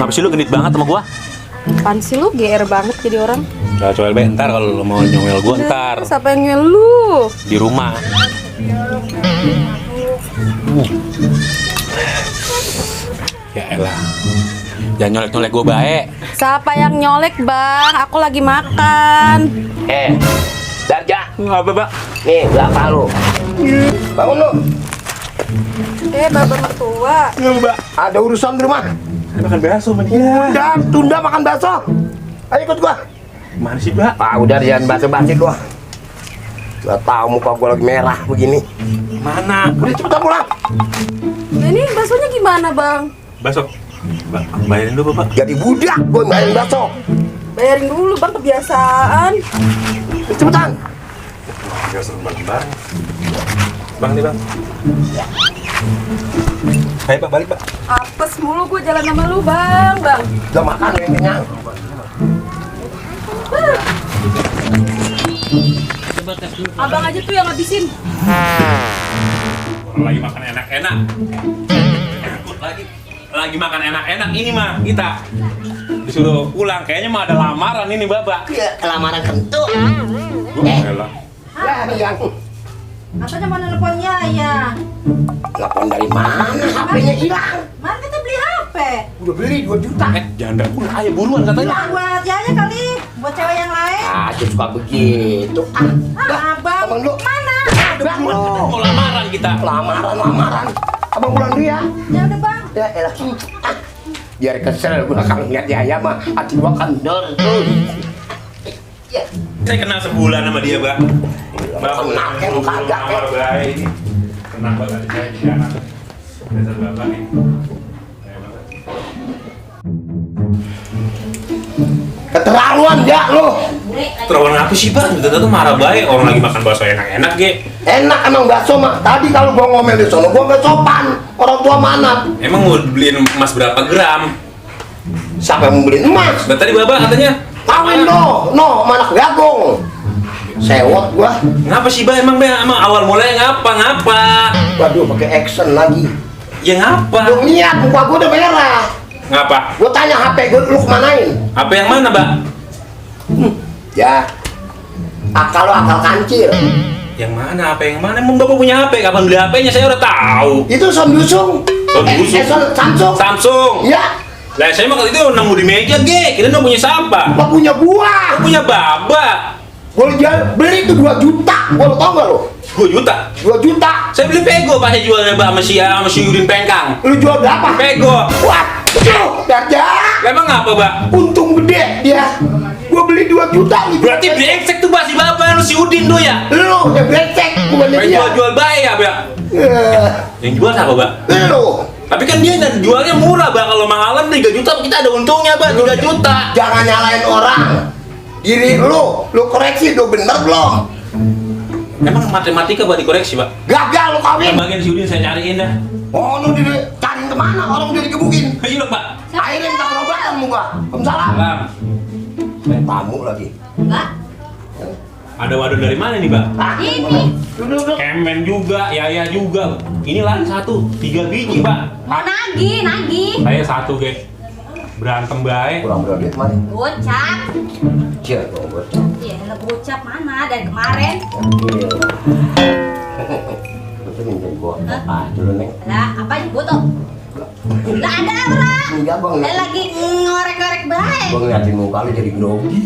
Kenapa sih lu genit banget sama gua? Apaan sih lu GR banget jadi orang? Gak coel be, ntar kalau lu mau nyongel gua ntar Siapa yang ngel lu? di rumah. Ya elah, jangan nyolek-nyolek gua baik. Siapa yang nyolek bang? Aku lagi makan. Darja, Apa Pak? nih belakang lu. Bangun lu. Bapak mertua. Mbak, Ada urusan di rumah. makan bakso sama dia. Udah, tunda makan bakso. Ayo ikut gua. Mana sih Pak? Udah jangan basa-basi gua. Gak tahu muka gua lagi merah begini. Mana? Udah cepetan pulang. Nah, ini baksonya gimana bang? Bakso. Bang, bayarin dulu Pak. Jadi budak gua main bakso. Bayarin dulu bang, kebiasaan. Cepetan. Gak serem banget bang. Bang nih bang. Ayo Pak, balik Pak. Apes mulu gue jalan sama lu bang. Udah makan yang kenyang. Abang aja tuh yang ngabisin. Orang lagi makan enak-enak. Lagi makan enak-enak ini mah kita disuruh pulang. Kayaknya mah ada lamaran ini Bapak. Iya, lamaran kentut. Elah. Ya, yang Katanya mau nelponnya ya. telepon dari mana? HP-nya hilang. Mana kita beli HP? Udah beli 2 juta. Janda pun ayo buruan katanya. Buat Yaya kali, buat cewek yang lain. Dia suka begitu. Abang, abang lu. mana? Udah lu. Mau lamaran kita. Lamaran. Abang pulang dulu ya. Ya udah bang. Ya elah. Biar kesel gua kalau ngeliat Yaya mah hati gua kendor tuh. Ya. Saya kenal sebulan sama dia, Mbak. Kenal kan kagak kan. Baik. Kenal banget saya jadi anak. Dasar Bapak nih. Keterlaluan ya lu. Terlalu apa sih, Pak? Kita tuh marah baik orang lagi makan bakso enak-enak, Ge. Enak emang bakso mah. Tadi kalau gua ngomel di sono gua nggak sopan. Orang tua mana? Emang mau beliin emas berapa gram? Siapa yang mau beliin emas? Nah, tadi Bapak katanya Kawin no, anak gagong. Sewot gua. ngapa sih, Mbak? Emang awal mulanya ngapa? Waduh, pakai action lagi. Ya ngapa? Lu lihat muka gua udah merah. Ngapa? Gua tanya HP gua lu kemanain? Apa yang mana, Mbak? Ya. Akal lo akal kancil. Yang mana? Apa yang mana? Emang Bapak punya HP? Kapan beli HP-nya? Saya udah tahu. Itu Samsung. Samsung. Samsung. Ya, Lah saya mah waktu itu nemu di meja, Ge. Kira udah punya siapa? lo punya gua. Aku punya Baba. Gua beli itu 2 juta. Gua tau gak lo? 2 juta. 2 juta. Saya beli Pego pas saya jualnya Mbak sama si Yudin Pengkang. Lu jual berapa? Pego. Wah, tuh, Darja. Emang apa, Mbak? Untung gede dia. Gua beli 2 juta. Lu Berarti beli eksek tuh Mbak si Bapak lu si Udin tuh ya? Lu yang becek, bukan Pengen dia. jual-jual baik ya, Mbak? Yang jual siapa, Mbak? Lu. Tapi kan dia jualnya murah, Mbak. Kalau mahalan 3 juta kita ada untungnya, Mbak. 3 juta. Jangan nyalain orang. Diri lu koreksi lu bener belum? Emang matematika buat dikoreksi, Pak? Gagal lu kawin. Bagian si Udin saya cariin dah. Oh, lu cariin kemana? Orang udah digebukin. Ayo, Pak. Akhirnya minta perobatan muka. Waalaikumsalam. Salam. Tamu lagi. Mbak, Ada waduh dari mana nih, Mbak? ini Duduk. Kemen juga, Yaya juga. Ini lain 3 biji, Pak. mau nagih. Saya 1, Ge. Berantem baik. Kurang berapa duit mari? Gocap. Cil, dong buat. Iya, lo gocap mana dari kemarin? Itu minjem gua apa dulu neng? Lah, apa ibu tuh? Lah ada apa? Enggak bang, Dia lagi ngorek-ngorek baik. gua ngeliatin muka lu jadi grogi.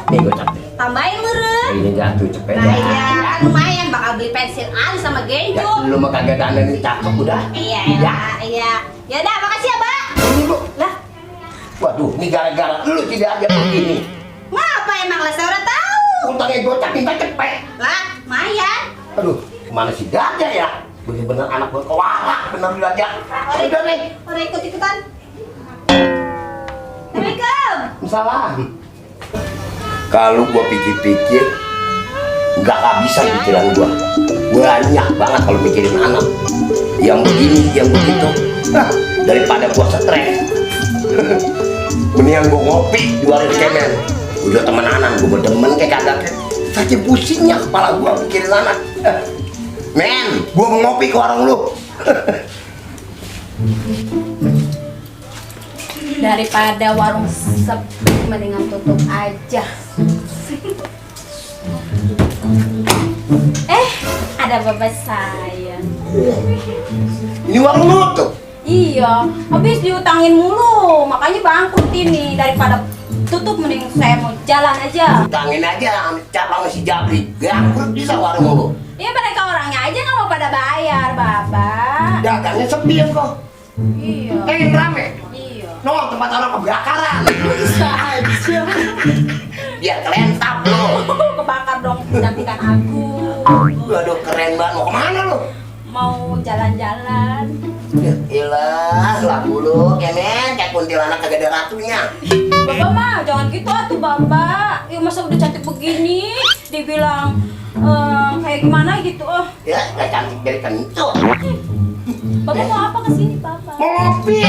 Nih gua capek. Tambahin meren. Ini jatuh cepet Nah, iya, kan lumayan bakal beli pensil alis sama Ya, genjo. lu mah kagak dandan ini cakep udah. Iya. Ya udah, makasih ya, Mbak. Ini lu. Lah, Waduh, ini gara-gara lu tidak aja begini. ngapa emang lah saya udah tahu. Utangnya gocap minta cepet. Lah, lumayan. Aduh, kemana si Darja ya? Bener-bener anak gua kewarak, bener Darja. Udah nih. Orang ikut-ikutan. Assalamualaikum. Salam. Kalau gua pikir-pikir, nggak bisa pikiran gua. Banyak banget kalau mikirin anak. Yang begini, yang begitu. Nah, daripada gua stres. Mendingan gua ngopi di warung kemen. Udah temenanan, gua berdemen kayak kagak. Saking pusingnya kepala gua mikirin anak. Men, gua mau ngopi ke warung lu. Daripada warung sepi, mendingan tutup aja. Ada bapak saya. Ini warung nutup. Iya, habis diutangin mulu, makanya bangkrut ini. Daripada tutup, mending saya mau jalan aja. Utangin aja cabang si Jabri. Bangkrut bisa warung lu. Iya, mereka orangnya aja nggak mau pada bayar, Bapak. Dagangnya sepi ya kok. Iya. Rame. Iya. No, tempat orang kebakaran. Bisa aja. Biar kelentap lo. Kebakar dong, gantikan aku. Waduh keren banget. Mau kemana lo? Mau jalan-jalan. Ya ilah, lagu lu kemen kayak kuntilanak kagak ada ratunya. Bapak mah jangan gitu atuh Bapak. Ya masa udah cantik begini dibilang kayak gimana gitu. Ya, gak cantik dari kentut. Bapak mau apa kesini Bapak? Mau ngopi.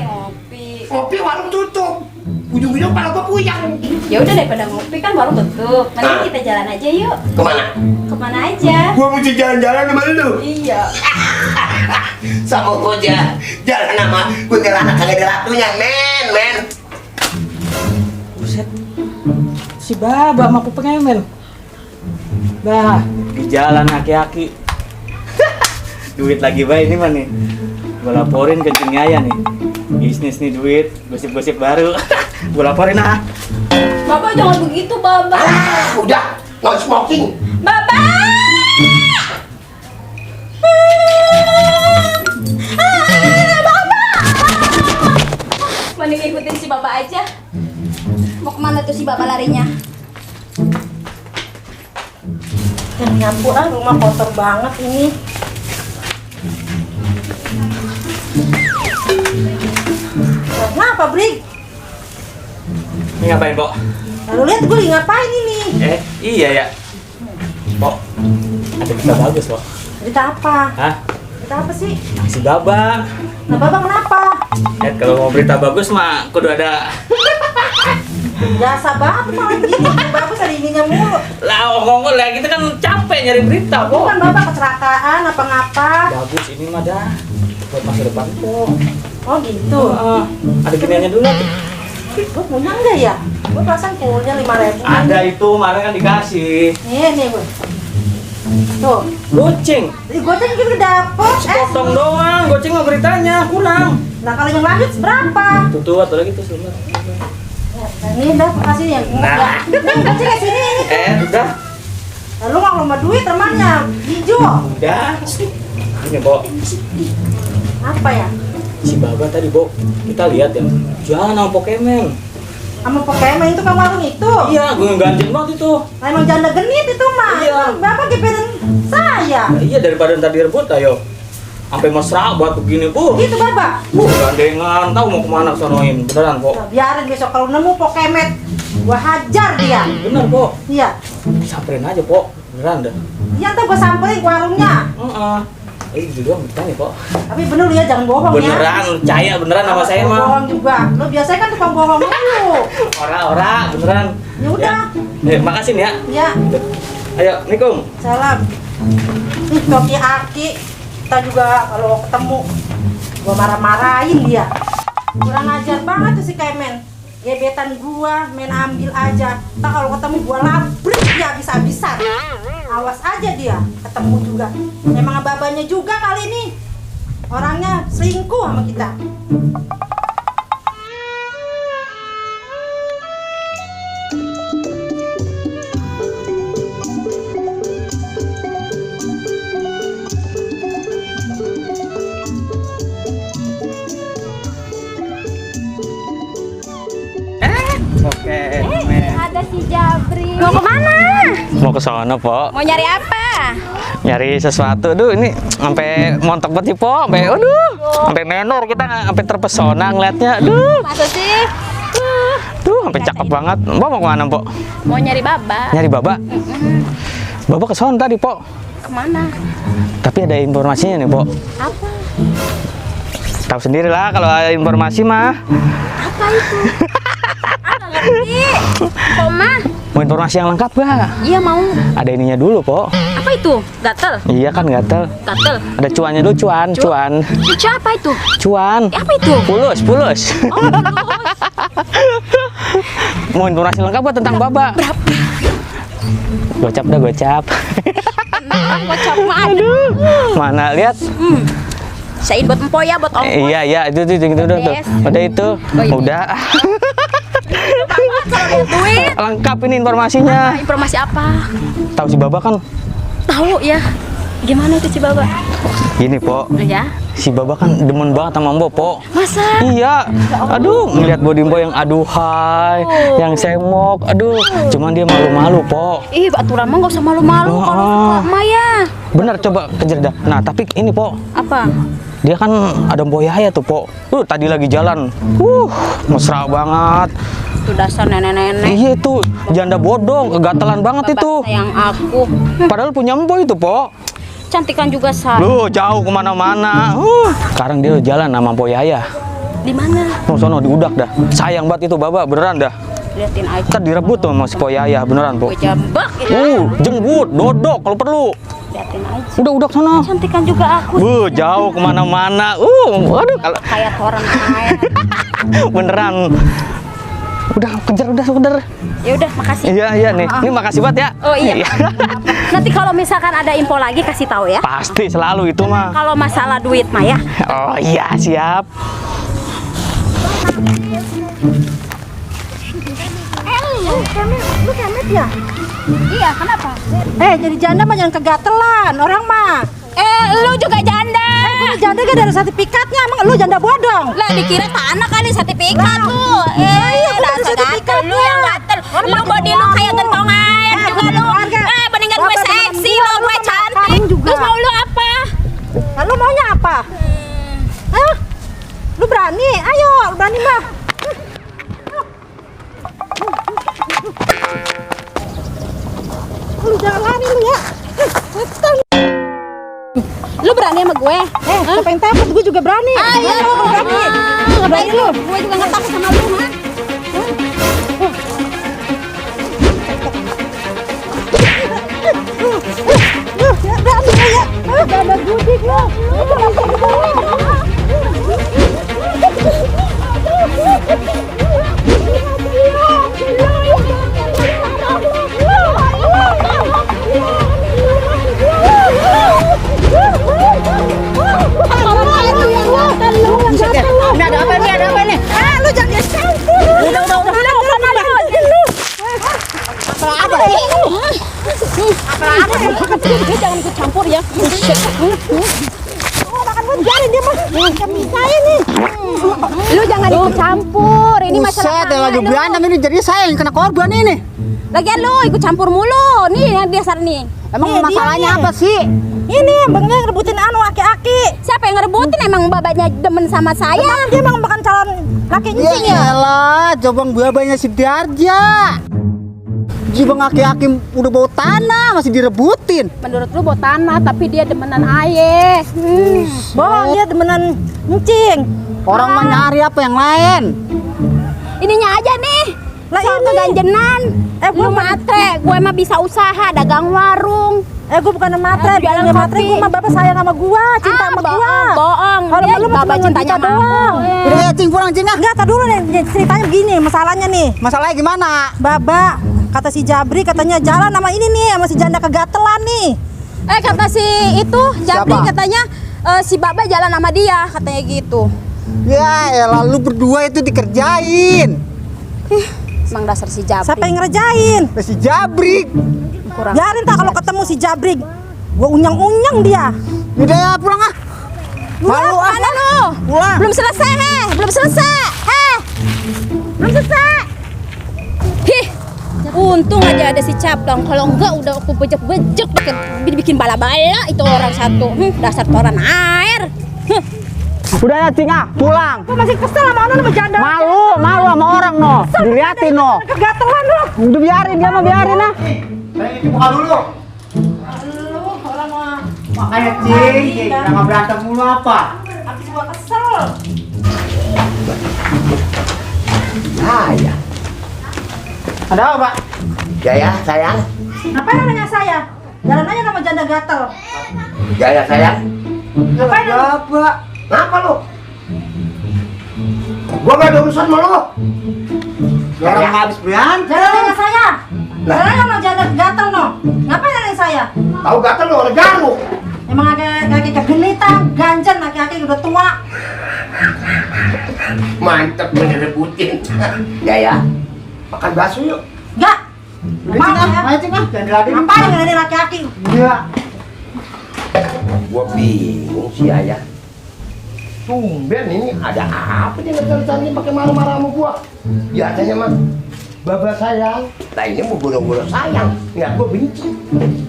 Ngopi. Ngopi warung tutup. Ujung-ujung pala gua puyang. Ya udah daripada ngopi kan warung tutup. Mending kita jalan aja yuk. Kemana? Kemana aja? Gua mesti jalan-jalan sama lu. Iya. Sama gua jalan sama kuntilanak kagak ada ratunya, men. Buset. Si Baba sama pengemen. Bah, di jalan aki-aki. Duit lagi baik ini mah nih. Gua laporin ke Cing Yaya nih. Bisnis nih duit, gosip-gosip baru. Gua laporin ah. Bapak jangan begitu Bapak. Udah, no smoking. Bapak! Mending ikutin si Bapak aja. Mau kemana tuh si Bapak larinya? Dan nyampur rumah kotor banget ini. Kenapa, Brik? Ini ngapain, Pok? Lalu lihat gue lagi ngapain ini? Iya ya. Pok, ada berita bagus, Pok. Berita apa? Hah? Berita apa sih? Si Baba. Nah, Bapak kenapa? Kalau mau berita bagus mah kudu ada. Biasa banget malah begini. Bapak ada ininya mulu. Lah, ngomong lah kita kan capek nyari berita, Pok. Bukan Bapak kecelakaan apa ngapa? Bagus ini mah dah. Buat masa depan, Pok. Oh gitu. Ada giniannya dulu. Gue punya enggak ya? Gue perasaan punya 5.000. Ada itu, kemarin kan dikasih. Nih gue. Tuh. Goceng. Di goceng juga dapet. Sepotong doang, goceng mah beritanya kurang. Nah kalau yang lanjut berapa? Tuh, atau lagi tuh sebentar. Nah, ini dah kasih yang Nah. goceng ke sini ini. Udah. Lalu nggak lomba duit temannya hijau. Udah. Ini, Bo. Apa ya? Si Baba tadi, Bo. Kita lihat ya. Jualan sama Pokemon. Sama Pokemon itu kan warung itu. Iya, gue gantiin banget itu. Nah, emang janda genit itu mah. Iya. Bapak gebetan saya. Nah, iya daripada ntar direbut, ayo. Sampai mesra buat begini, Bu. Gitu Bapak. Gandengan, tahu mau kemana sonoin. Beneran, Po. Nah, biarin besok kalau nemu Pokemon, gua hajar dia. Bener, Po. Iya. Samperin aja, Po. Beneran dah. Iya ntar gua samperin ke warungnya. Itu doang bertanya, Po. Tapi bener lu ya, jangan bohong ya. Beneran, percaya beneran sama saya mah. Bohong juga. Lu biasanya kan tukang bohong lu. Ora, beneran. Ya udah. Makasih nih ya. Ya. Ayo, Assalamualaikum. Salam. Toki Aki. Kita juga kalau ketemu gua marah-marahin dia. Kurang ajar banget tuh si Kemen. Gebetan gua main ambil aja. Tak kalau ketemu gua labrik dia habis-habisan. Awas aja dia ketemu juga. Emang babanya juga kali ini. Orangnya selingkuh sama kita. Oke. Ada si Jabri. Mau kemana? Mau ke sono, Po. Mau nyari apa? Nyari sesuatu. Duh, ini sampai montok banget, Po. Sampai sampai menor kita sampai terpesona ngeliatnya. Duh. Masa sih? Duh, sampai cakep banget. Mbak mau kemana, Po? Mau nyari Baba. Nyari Baba. Baba ke sono tadi, Po. Kemana? Tapi ada informasinya nih, Po. Apa? Tahu sendiri lah kalau ada informasi mah. Apa itu? Ngerti. Koma? Mau informasi yang lengkap gak? Iya mau. Ada ininya dulu, Po. Apa itu? Gatel? Iya kan gatel. Gatel? Ada cuannya dulu, cuan. Cucu apa itu? Cuan. Apa itu? Pulus. Mau informasi lengkap buat tentang baba? Berapa? Gocap dah, gocap. Nah, gocap mah. Aduh. Mana lihat? Sain buat empo ya, buat ongkos. Iya, itu udah tuh. Yes. Udah itu. Oh, iya. Udah. Banget kalau lihat duit. Lengkap ini informasinya. Informasi apa? Tahu si Baba kan? Tahu ya. Gimana itu si Baba? Gini, Po. Ya. Si Baba kan demen banget sama Mbok, Po. Masa? Iya. Aduh, ngeliat body Mbok yang aduhai, yang semok. Aduh, cuman dia malu-malu, Po. Ih, aturan mah nggak usah malu-malu kalau suka Maya. Bener, coba kejar dah. Nah, tapi ini, Po. Apa? Dia kan ada Mbok Yaya tuh, Po. Tadi lagi jalan. Mesra banget. Itu dasar nenek-nenek. Iya itu, janda bodong, kegatelan banget Bapak itu. sayang aku. Padahal punya Mbok itu, Po. Cantikan juga saya. Lu jauh kemana-mana. Sekarang dia udah jalan sama Mbok Yaya. Di mana? Sono diudak dah. Sayang banget itu Baba, beneran dah. Liatin aja. Ntar direbut tuh sama si Mbok Yaya, beneran, Po. Gue jambak gitu. Jenggut, dodok kalau perlu. Liatin aja. Udah udak sono. Cantikan juga aku. Jauh kemana-mana. Waduh, kalau Kayak orang air. beneran. Udah kejar, udah. Ya udah, makasih. Iya nih. Ini makasih banget ya. Oh iya. Nanti kalau misalkan ada info lagi kasih tahu ya. Pasti selalu itu mah. Kalau masalah duit mah ya. Oh iya, siap. Lu kemet ya? Iya, kenapa? Jadi janda mah jangan kegatelan, orang mah. Lu juga janda. Janda gak ada sertifikatnya, emang lu janda bodong. Lah dikira tanah kali sertifikat lu. iya, gua ada Dasar gatel sertifikatnya. lu yang gatel. Lu body lu kayak gentong air juga lu. Mendingan gue Bapak seksi temen lo, gua, gue lu cantik. ngapain juga? Terus mau lu apa? Nah, lu maunya apa? Ayo, lu berani? Ayo, lu berani mah. Lu jangan lari lu ya. Lu berani sama gue? Siapa yang takut? Gue juga berani. Ayo, berani. berani lu. Gue juga nggak takut sama lu, ha? Berani lu ya. Janda gudik lu. Ini ada apa nih? Lu jangan campur. Udah. Apa sih? Lu jangan ikut campur ya. Makan gue biarin dia mah. Jangan saya nih. Lu jangan ikut campur. Ini masalah Buset, lagi berantem ini jadi saya yang kena korban ini. Lagian lu ikut campur mulu. Nih yang dasar nih. Emang Nih, masalahnya dia nih. apa sih? Ini abangnya ngerebutin aki-aki. Siapa yang ngerebutin? Emang babanya demen sama saya. Dia emang bukan calon laki nyicing ya. Yaelah, jobang babanya si Darja. Jibang aki-aki udah bau tanah masih direbutin. Menurut lu buat tanah, tapi dia demenan aye. Bohong, dia demenan nyicing. Orang mah nyari apa yang lain? Ininya aja nih. Lah Soal ini. keganjenan. Gua Lu matre, gue mah bisa usaha dagang warung. Gue bukan matre, Jualan bukan matre. kopi. Gue mah bapak sayang sama gua, cinta sama gua. Bohong. Kalau Dia lu mah bapak cuma cintanya kita sama doang. aku. Udah ya, cing pulang cing ah. Enggak, tar dulu nih ceritanya begini, masalahnya nih. Masalahnya gimana? Baba, kata si Jabri katanya jalan sama ini nih, sama si janda kegatelan nih. Kata si itu Jabri Siapa? katanya si Baba jalan sama dia, katanya gitu. Ya elah, lu berdua itu dikerjain. Emang dasar si Jabri. Siapa yang ngerjain? Si Jabrik. Kurang. Biarin tak kalau ketemu si Jabri, gua unyang-unyang dia. Udah ya, pulang ah. Malu ah. Mana lu? Pulang. Belum selesai, belum selesai. Belum selesai. Hih. Untung aja ada si Caplang. Kalau enggak udah aku bejek-bejek bikin bala-bala itu orang satu. Dasar toran air. Udah ya, cing ah, pulang. Gua masih kesel sama anu sama janda. Malu sama orang no. Diliatin no. Kegatelan lu. Udah biarin dia mah biarin ah. Saya ini buka dulu. Lu orang mah Makanya cing, jangan berantem mulu apa? habis gua kesel. Ya. Ada apa, Pak? Ya sayang. Ngapain lu nanya saya? Jalan aja sama janda gatel. Jaya sayang. Ngapain lu? Bapak. Ngapa lu? Gua gak ada urusan sama lu. Orang habis berantem. Jalan aja saya. Jalan aja sama janda gatel no. Ngapain nanya saya? Tahu gatel lu orang garuk. Emang kaki kegenitan, ganjen laki-laki udah tua. Mantep merebutin. Jaya, makan bakso yuk. Enggak. Udah Mau Cing, ya? ayo Cing, jangan diladenin. Ngapain ngeladenin laki-laki? Iya. Gua bingung si Ayah. Tumben ini ada apa dia ngejar ini pakai marah-marah sama gua. Biasanya mah Baba sayang. Nah ini mau buru-buru sayang. Nggak gua benci.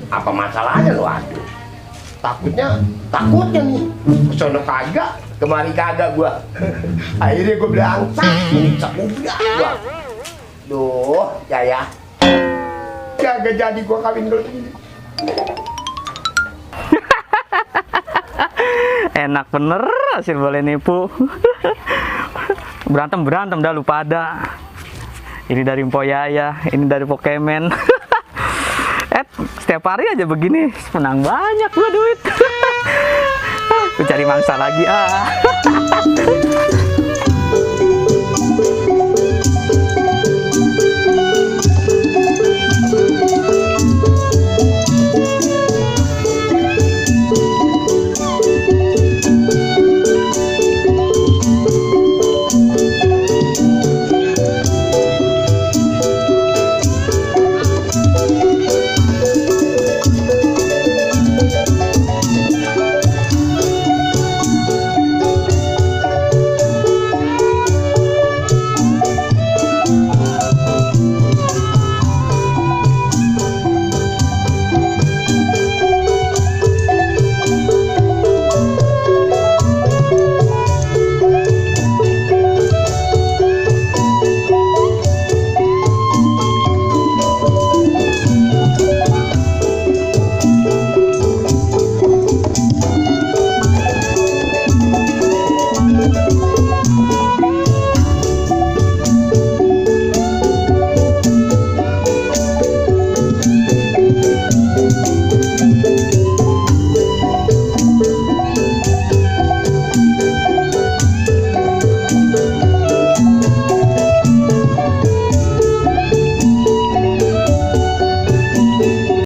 Apa masalahnya lo aduh? Takutnya nih. Kesono kagak, kemari kagak gua. Akhirnya gua bilang ini udah gua. Duh, Jaya. Kagak jadi gua kawin dulu ini. Enak bener hasil boleh nipu. Berantem dah lu pada. Ini dari Mpo Yaya, ini dari Pokemon. Setiap hari aja begini, menang banyak gua duit. Ku cari mangsa lagi ah.